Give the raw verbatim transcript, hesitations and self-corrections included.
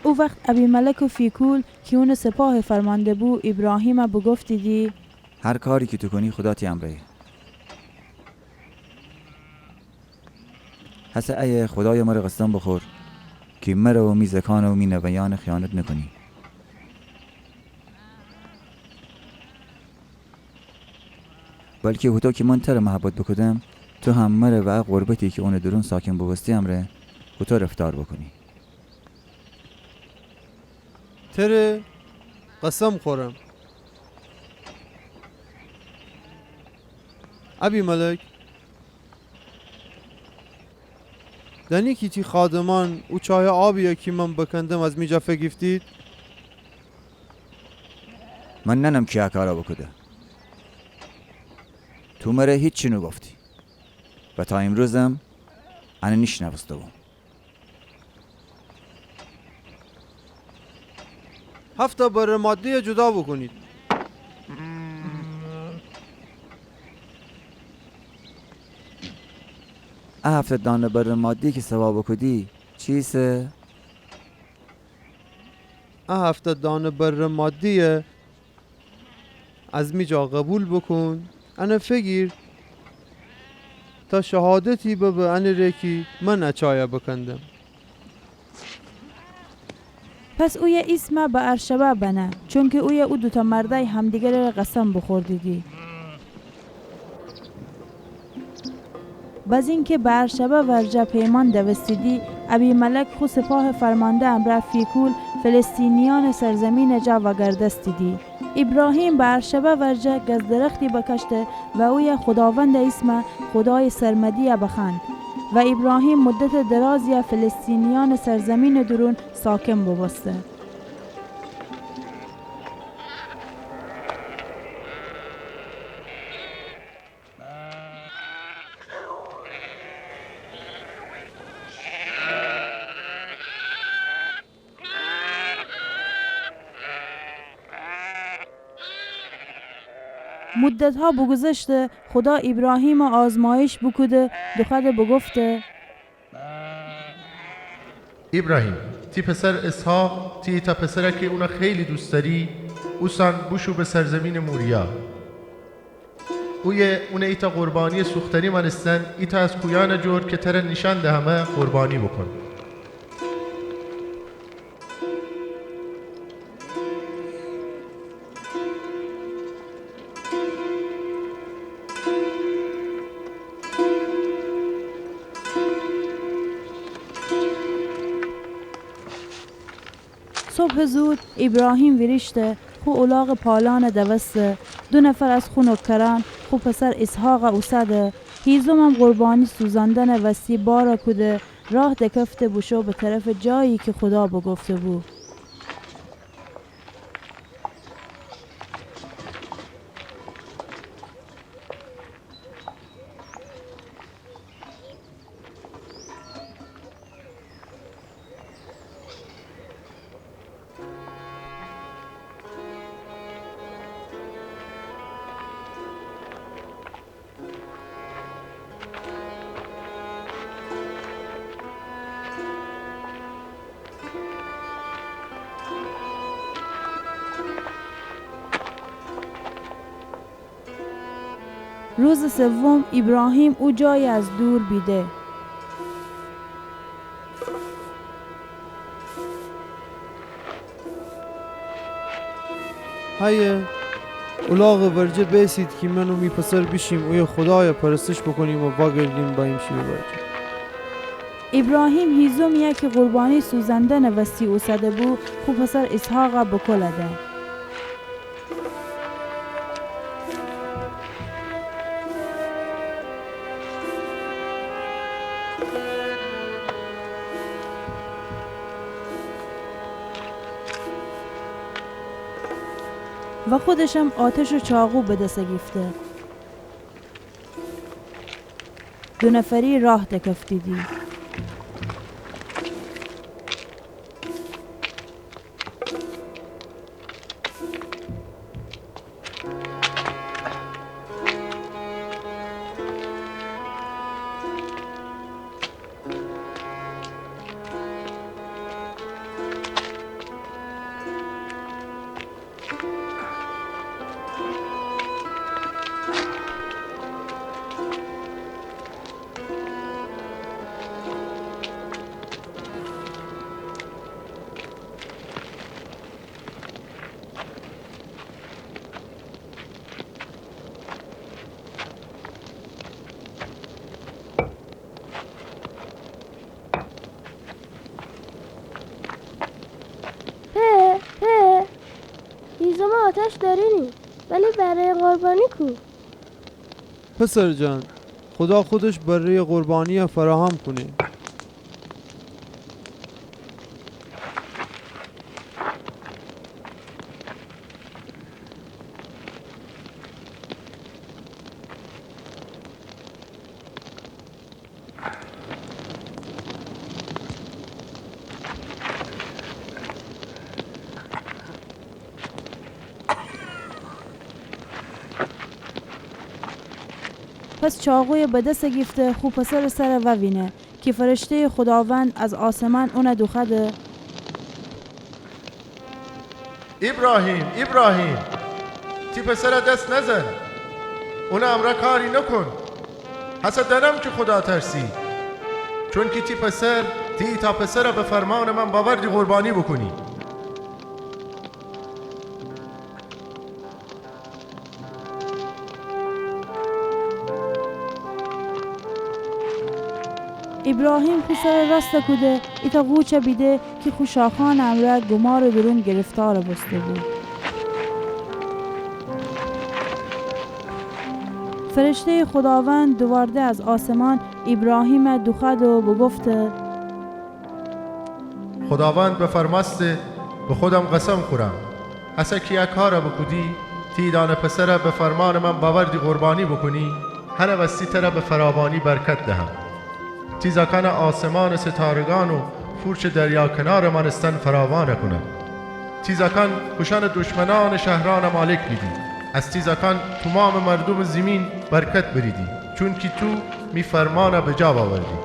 او وخت ابیملک و فیکول کی اونٚ سپاه فرمانده بو، ایبراهیمَ بوگفتیدی: هر کاری کی تو کونی، خودا تی امرأیه. هسه ایه خودایٚ مره قسم بوخور کی مره و می زکانَ و می نوه‌یأنَ خیانت نوکونی. بلکی هوطو کی من تره محبت بوکودم، تو هم مره و ا غربتی کی اونٚ دورون ساکن بوبوستی امره هوطو رفتار بوکونی. تره قسم خورم. ابیملک، دأنی کی تی خادمأن او چایٚ آبیَ کی من بکندم از می جا فیگیفتید؟ من نأنم کی ا کارَ بوکوده. تو مره هیچی نوگفتی و تا ایمروزم انَ نیشنوسته‌بوم. هفت بره ماده‌یَ جدا بوکونید. ا هفت دانه بره ماده‌یی کی سوا بوکودی چیسه؟ ا هفت دانه بره ماده‌یَ از می جا قوبیل بوکون، انَ فیگیر تا شهادتی ببه انٚ ره کی من ا چایَ بکندم. پس اویه ایسمَ بئرشبع بنه، چونکی اویه او دوتأ مردأی همدیگرٚ ره قسم بوخوردیدی. بزین کی بئرشبع ورجه پیمأن دوستیدی، ابیملک خو سپاهٚ فرمانده امرأ فیکول فلسطینیأنٚ سرزمینٚ جا وأگردستیدی. ایبراهیم بئرشبع ورجه گز درختی بکشته و اویه خوداوندٚ ایسمَ خودایٚ سرمدی‌یَ بخوأند. و ایبراهیم مدتٚ درازی‌یَ فلسطینیأنٚ سرزمینٚ دورون ساکن بوبوسته. مدت‌ها بوگوذشته، خودا ایبراهیمَ آزمایش بوکوده، دوخوأده بوگفته: ایبراهیم، تی پسر اسحاق، تی ایتأ پسرَ کی اونَ خیلی دوست دأری، اوسأن بوشو به سرزمینٚ موریا. اویه اونَ ایتأ قربانیٚ سوختنی مأنستن، ایتأ از کویأنٚ جور کی تره نیشأن دهمه قربانی بوکون. صبحٚ زود ایبراهیم ویریشته، خو الاغٚ پالأنَ دوسته، دو نفر از خو نوکرأن خو پسر اسحاقَ اوسده، هیزمم قربانی سوزاندنٚ وستی بارَ کوده، راه دکفته بوشو به طرفٚ جایی کی خودا بوگفته‌بو. روزٚ سوم ایبراهیم او جایَ از دور بیده. هیه، الاغٚ ورجه بیسید کی من و می پسر بیشیم اویه خودایَ پرستش بوکونیم و وأگردیم بأییم شیمی ورجه. ایبراهیم هیزمی‌یَ کی قربانی سوزاندنٚ وستی اوسده‌بو، خو پسر اسحاقَ بکلده. و خودشم آتش و چاقو به دس گیفته. دو نفری راه دکفتیدی. دارینی، ولی بره‌ی قربانی کو؟ پسر جان، خدا خودش بره‌ی قربانی فراهم کونه. پس چاقوی به دس گیفته خو پسر سر ووینه کی فرشته‌ی خداوند از آسمان اون دوخوأده: ایبراهیم، ایبراهیم، تی پسر دس نزن، اون امرأ کاری نوکون. هسه دأنم کی خودا ترسی، چونکی تی پسر، تی ایتأ پسر به فرمانٚ من بأوردی قربانی بوکونی. ایبراهیم خو سر راست کوده، ایتأ قوچ بیده کی خو شاخأنٚ امرأ گومارٚ دورون گرفتار بوسته‌بو. فرشته‌ی خداوند دووارده از آسمان ایبراهیم دوخوأده و بوگفته: خداوند بفرمأسته، به خودم قسم خورم، هسه کی ا کار بوکودی، تی ایدأنه پسر به فرمانٚ من بأوردی قربانی بوکونی، هنٚ وستی تر به فراوانی برکت دهم. تی زأکأن آسمانٚ ستارگأن و پورچٚ دریا کنارٚ مأنستن فراوان کونم. تی زأکأن خوشأنٚ دشمنأنٚ شهرأن مالک بیدی. از تی زأکأن تومامٚ مردومٚ زیمین برکت بریدی، چونکی تو می فرمان بجا بأوردی.